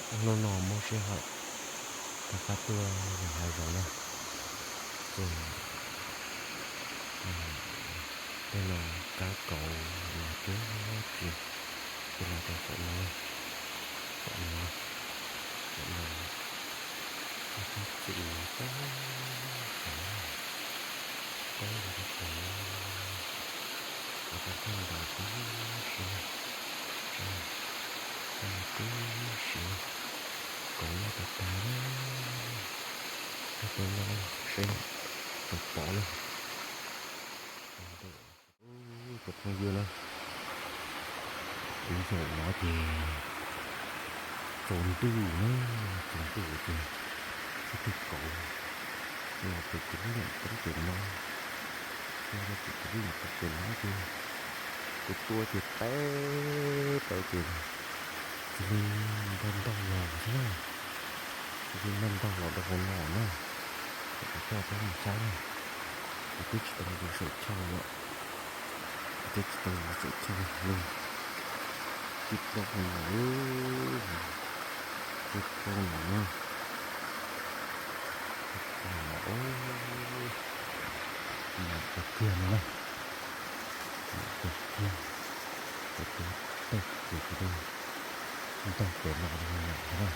Hnub no Hmoob sij hawm rov qab tuaj yos hav zoov na, ces tej no kab kauv los tuaj ces, ces los rau saum no, saum no, saum no, tab txi no teb qhov, teb los rau qhov, los rau thaj nraud tib si na, teb tib si, kauv noj tag tag li. Tus no seb puas pom na. Cov phooj ywg na, kuv zaum no ces tsaus ntuj na, tsaus ntuj ces ib tug kauv los pem kuv lub niam teb pem no, los pem kuv lub niam teb pem no ces kuv tua ces teb tau ces cia li nrog nrog los xwb na, cia li nrog nrog los rau hauv no na, ces kuv coj peb mus saib na, kuv twb tsis tau mus saum chaw lawm. Kuv twb tsis tau mus saum chaw li, twb plaub hau no, twb plaub no na, twb plaub no, no kawg kiag no na, no kawg kiag, kuv tua tag ces kuv twb nrog pem no rau hauv no xwb na.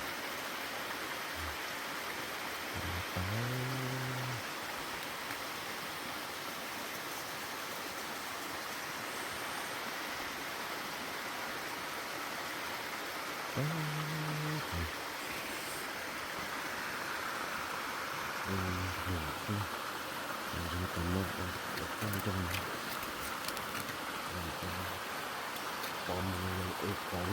Tau. Pov mus es pov.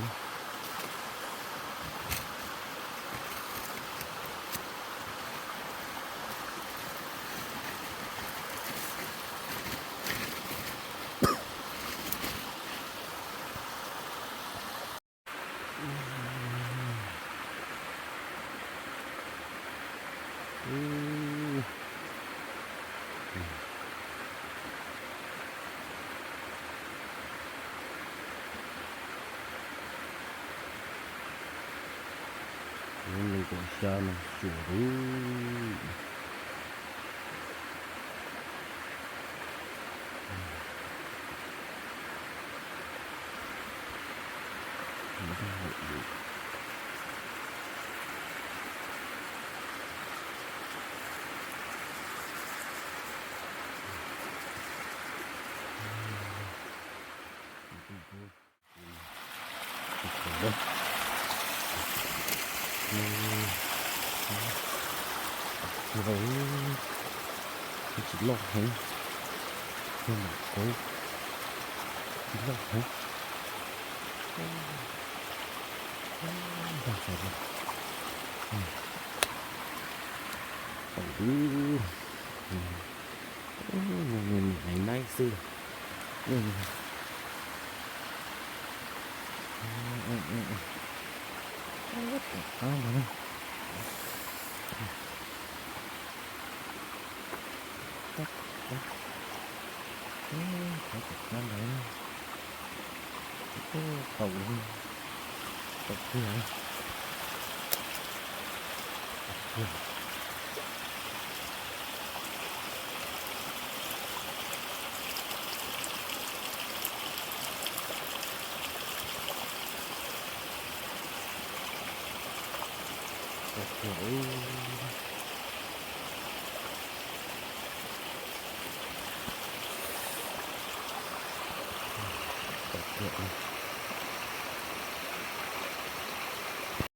Lub nees nkaum xya no xyuas lub. Tsis loj heev, yog mam kauv tsis loj heev. Ntag, tau lwm. Niag niam haiv naib xwb. Tom qab ntawd na. Tom qab, tom qab ntawd. Tau, tau kiag, tau kiag. Tau kiag, tau kiag.